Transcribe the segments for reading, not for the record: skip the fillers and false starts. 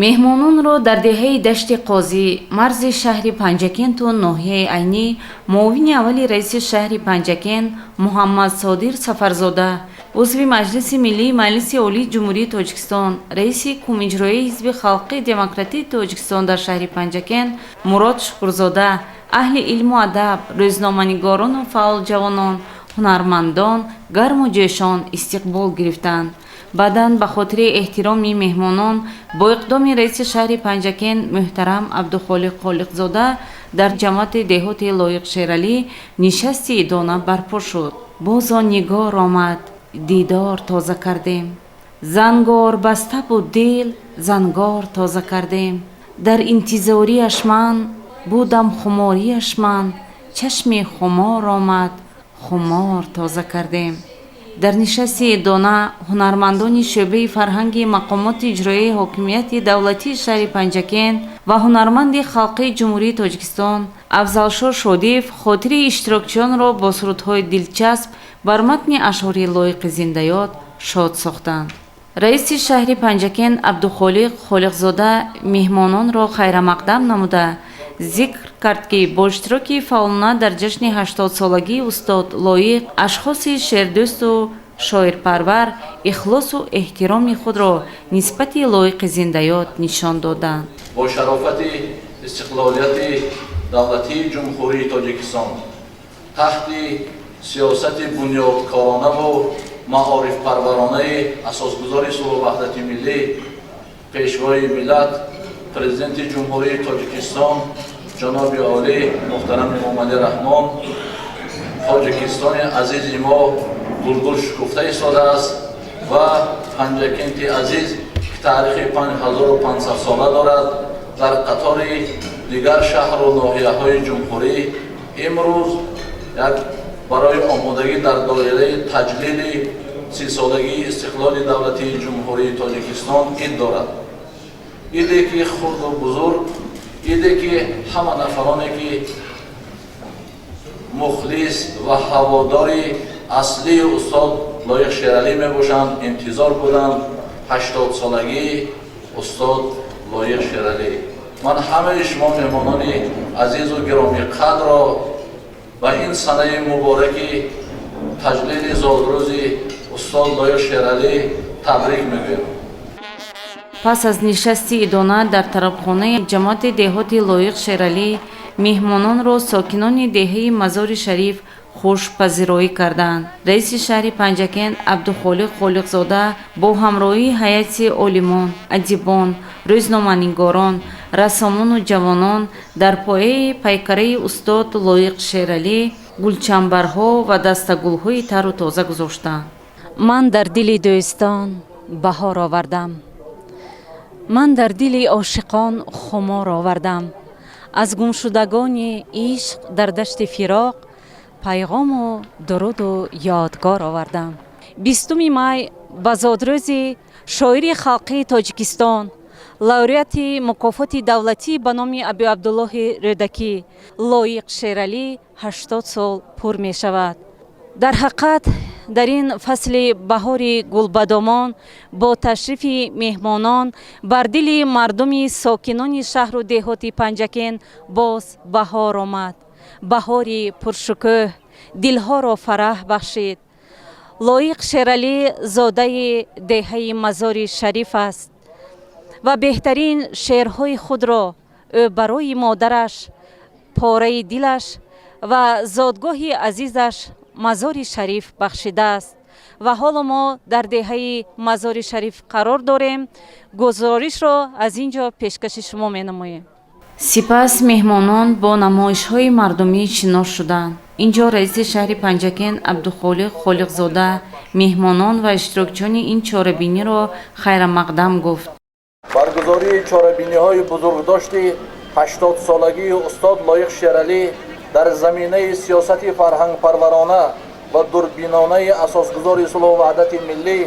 Меҳмононро дар деҳаи Дашти Қозӣ, марзи шаҳри Панҷакенту ноҳияи Айнӣ, муовини аввали раиси шаҳри Панҷакент Муҳаммадсодир Сафарзода, узви Маҷлиси Миллии Маҷлиси Олии Ҷумҳурии Тоҷикистон, раиси Кумиҷроияи Ҳизби Халқии Демократии Тоҷикистон дар шаҳри Панҷакент Мурод Шукурзода, аҳли илму адаб, рӯзноманигорону фаъолҷавонон, ҳунармандон гарму ҷӯшон истиқбол гирифтанд. Баъдан ба хотири эҳтироми меҳмонон бо иқдоми раиси шаҳри Панҷакент муҳтарам Абдухолиқ Холиқзода дар ҷамоати деҳоти Лоиқ Шералӣ нишасти идона барпо шуд. Боз он нигор омад, дидор тоза кардем. Зангор баста буд дил, зангор тоза кардем. Дар интизориаш ман будам, хумориаш ман, чашми хумор омад, хумор тоза кардем. Дар нишасти идона ҳунармандони шӯъбаи фарҳанги мақомоти иҷроияи ҳокимияти давлатии шаҳри Панҷакент ва ҳунарманди халқии Ҷумҳурии Тоҷикистон Афзалшо Шодиев хотири иштирокчиёнро бо сурудҳои дилчасп бар матни ашъори Лоиқи зиндаёд шод сохтанд. Раиси шаҳри Панҷакент Абдухолиқ Холиқзода меҳмононро хайрамақдам намуда, зикр кард, ки бо иштироки фаъолона дар ҷашни 80-солагии устод Лоиқ ашхоси шеърдӯсту шоирпарвар ихлосу эҳтироми худро нисбати Лоиқи зиндаёд нишон доданд. Бо шарофати истиқлолияти давлатии Ҷумҳурии Тоҷикистон, таҳти сиёсати бунёдкоронаву маорифпарваронаи асосгузори сулҳу ваҳдати миллӣ, Пешвои миллат, Президенти Ҷумҳурии Тоҷикистон ҷаноби олӣ муҳтарам Эмомалӣ Раҳмон, Тоҷикистони азизи мо гулгул шукуфта истодааст ва Панҷакенти азиз, ки таърихи 5500 сола дорад, дар қатори дигар шаҳру ноҳияҳои ҷумҳурӣ имрӯз як барои омодагӣ дар доираи таҷлили 30-солагии истиқлоли давлатии Ҷумҳурии Тоҷикистон ид дорад. Иде ки хурду бузург, иде ки ҳама нафароне, ки мухлис ва ҳаводори аслии устод Лоиқ Шералӣ мебошанд, интизор буданд 80-солагии устод Лоиқ Шералӣ. Ман ҳамаи шумо меҳмонони азизу гиромиқадрро ба ин санаи мубораки таҷлили зодрӯзи устод Лоиқ Шералӣ табрик мегӯям. Пас аз нишасти идона дар тарабхонаи ҷамоати деҳоти Лоиқ Шералӣ меҳмононро сокинони деҳаи Мазори Шариф хушпазироӣ карданд. Раиси шаҳри Панҷакент Абдухолиқ Холиқзода бо ҳамроҳии ҳайати олимон, адибон, рӯзноманигорон, рассомону ҷавонон дар пояи пайкараи устод Лоиқ Шералӣ гулчамбарҳо ва дастагулҳои тару тоза гузоштанд. Ман дар дили дӯстон баҳор овардам, ман дар дили ошиқон хумор овардам. Аз гумшудагони ишқ дар дашти фироқ пайғому дуруду ёдгор овардам. 20-уми май ба зодрӯзи шоири халқии Тоҷикистон, лауреати мукофоти давлатӣ ба номи Абуабдуллоҳи Рӯдакӣ Лоиқ Шералӣ 80 сол пур мешавад. Дар ҳақиқат, дар ин фасли баҳори гулбадомон бо ташрифи меҳмонон бар дили мардуми сокинони шаҳру деҳоти Панҷакент боз баҳор омад. Баҳори пуршукӯҳ дилҳоро фараҳ бахшид. Лоиқ Шералӣ зодаи деҳаи Мазори Шариф аст ва беҳтарин шеърҳои худро ӯ барои модараш, пораи дилаш ва зодгоҳи азизаш Мазори Шариф бахшидааст. Ва ҳоло мо дар деҳаи Мазори Шариф қарор дорем. Гузоришро аз ин ҷо пешкаши шумо менамоем. Сипас меҳмонон бо намоишҳои мардумӣ шинос шуданд. Ин ҷо раиси шаҳри Панҷакент Абдухолиқ Холиқзода меҳмонон ва иштирокчиёни ин чорабиниро хайрамақдам гуфт. Баргузории чорабиниҳои бузургдошти 80-солагии устод Лоиқ Шералӣ дар заминаи сиёсати фарҳангпарварона ва дурбинонаи асосгузори сулҳу ваҳдати миллӣ,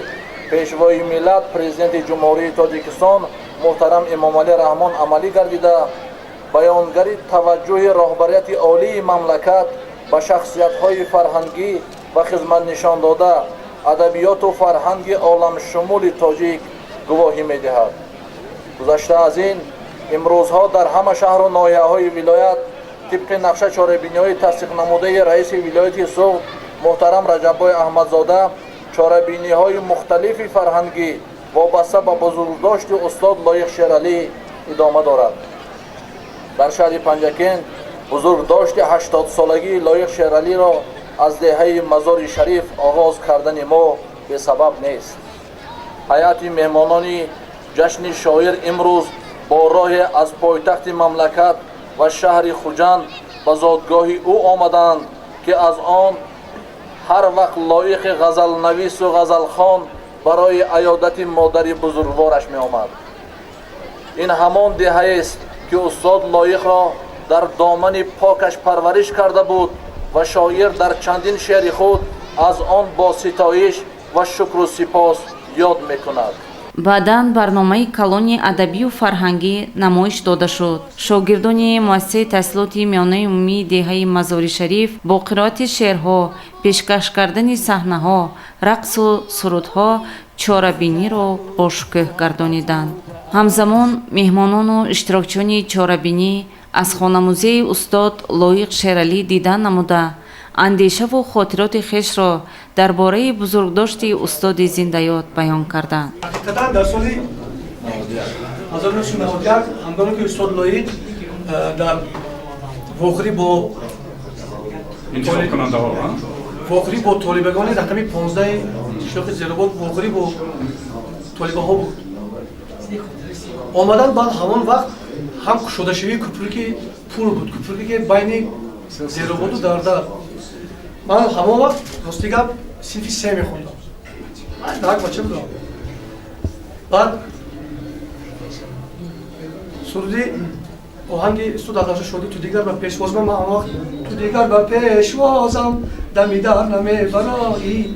Пешвои миллат, Президенти Ҷумҳурии Тоҷикистон муҳтарам Эмомалӣ Раҳмон амалӣ гардида, баёнгари таваҷҷӯҳи роҳбарияти олии мамлакат ба шахсиятҳои фарҳангӣ ва хизматнишондода адабиёту фарҳанги оламшумули тоҷик гувоҳӣ медиҳад. Гузашта аз ин, имрӯзҳо дар ҳама шаҳру ноҳияҳои вилоят тибқи нақша чорабиниҳои тасдиқнамудаи раиси вилояти Суғд муҳтарам Раҷаббой Аҳмадзода чорабиниҳои мухталифи фарҳангӣ вобаста ба бузургдошти устод Лоиқ Шералӣ идома дорад. Дар шаҳри Панҷакент бузургдошти 80-солагии Лоиқ Шералиро аз деҳаи Мазори Шариф оғоз кардани мо бесабаб нест. Ҳайати меҳмонони ҷашни шоир имрӯз бо роҳе аз пойтахти мамлакат ва шаҳри Хуҷанд ба зодгоҳи ӯ омаданд, ки аз он ҳар вақт Лоиқи ғазалнавису ғазалхон барои аёдати модари бузургвораш меомад. Ин ҳамон деҳаест, ки устод Лоиқро дар домани покаш парвариш карда буд ва шоир дар чандин шеъри худ аз он бо ситоиш ва шукру сипос ёд мекунад. Баъдан барномаи калони адабию фарҳангӣ намоиш дода шуд. Шогирдони муассисаи таҳсилоти миёнаи умумии деҳаи Мазори Шариф бо қироати шеърҳо, пешкаш кардани саҳнаҳо, рақсу сурудҳо чорабиниро бошукӯҳ гардониданд. Ҳамзамон меҳмонону иштирокчиёни чорабинӣ аз хонамузеи устод Лоиқ Шералӣ дидан намуда, андешаву хотироти хешро дар бораи бузургдошти устоди зиндаёд баён карданд. Ҳақиқатан, дар соли 1991, ҳангоме ки устод Лоиқ дар вохӯрӣ бо вохӯрӣ бо толибагони рақами 15 қишлоқи Зеробод, вохӯрӣ бо толибаҳо буд, омадан. Баъд ҳамон вақт ҳам кушодашавии кӯпруки пул буд, кӯпруке ки байни Зерободу Дардар. Ман ҳамон вақт, рости гап, синфи се мехондам, як бача будам. Баъд суруди оҳанги устод Адаша Шодӣ «Ту дигар ба пешвозам», ман ҳамон вақт «Ту дигар ба пешвозам дами дар намебароӣ»,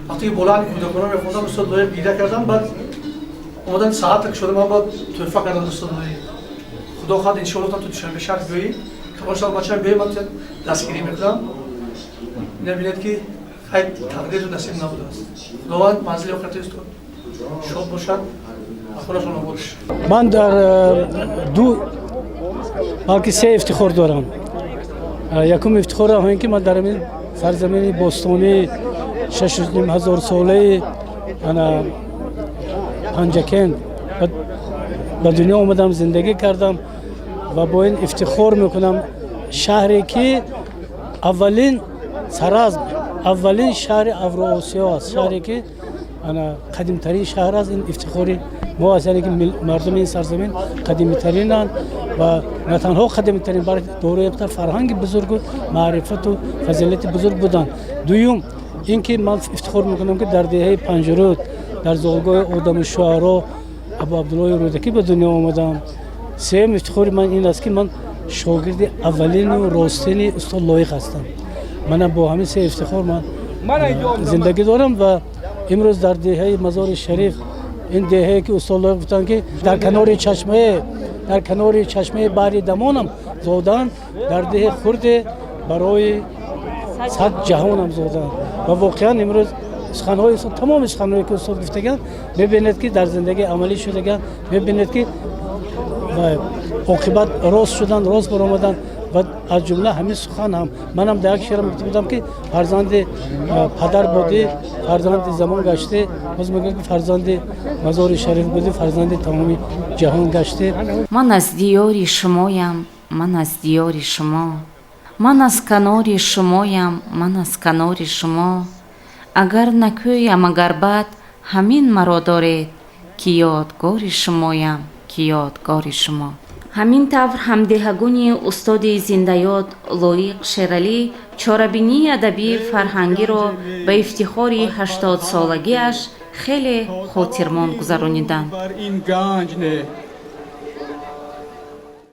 вақте ки болаҳни кӯдакона мехондам, устод Лоиқ гиря кардам. Баъд омадан, саата шуда, ман баъд тӯҳфа кардам устод Лоиқ. Худо хоҳад, иншоалло, ту Душанбе шаҳр биёӣ, калоншал бачам биёӣ, ман дастгирӣ мекунам. Набинед, ки хай, тақдиру насиб набудааст. Худованд манзили охирати устод шод бошад. Ман дар ду, балки се ифтихор дорам. Якум ифтихорам ин ки ман дар ин сарзамини бостонии 6,5 ҳазорсолаи ана Панҷакент ба дунё омадам, зиндагӣ кардам ва бо ин ифтихор мекунам. Шаҳре ки аввалин Саразм, аввалин шаҳри Авроосиё аст, шаҳре ки ана қадимтарин шаҳр аст, ин ифтихори мо аст. Яъне ки мардуми ин сарзамин қадимитаринанд ва на танҳо қадимитарин, балки дорои фарҳанги бузургу маърифату фазилати бузург буданд. Дуюм ин ки ман ифтихор мекунам, ки дар деҳаи Панҷруд, дар зодгоҳи одами шуаро Абу Абдуллои Рӯдакӣ ба дунё омадам. Сеюм ифтихори ман ин аст, ки ман шогирди аввалину ростини устод Лоиқ ҳастам. Манам бо ҳамин се ифтихор ман зиндагӣ дорам ва имрӯз дар деҳаи Мазори Шариф, ин деҳае ки устод Лоиқ гуфтанд, ки дар канори чашмаи баҳри Дамонам зоданд, дар деҳи хурде барои сад ҷаҳонам зоданд. Ва воқеан имрӯз суханҳои устод, тамоми суханҳое ки устод гуфтаганд, мебинед, ки дар зиндагӣ амалӣ шудаганд, мебинед, ки оқибат рост шуданд, рост баромаданд. Ва аз ҷумла ҳамин сухан ҳам манам дар як шеърам гуфта будам, ки фарзанди падар будӣ, фарзанди замон гаштӣ, боз мегӯям, ки фарзанди Мазори Шариф будӣ, фарзанди тамоми ҷаҳон гаштӣ. Ман аз диёри шумоям, ман аз диёри шумо, ман аз канори шумоям, ман аз канори шумо. Агар накӯям, агар бад, ҳамин маро доред, ки ёдгори шумоям, ки ёдгори шумо. Ҳамин тавр ҳамдеҳагони устоди зиндаёд Лоиқ Шералӣ чорабинии адабии фарҳангиро ба ифтихори 80-солагиаш хеле хотирмон гузарониданд. Бар ин ганҷ не.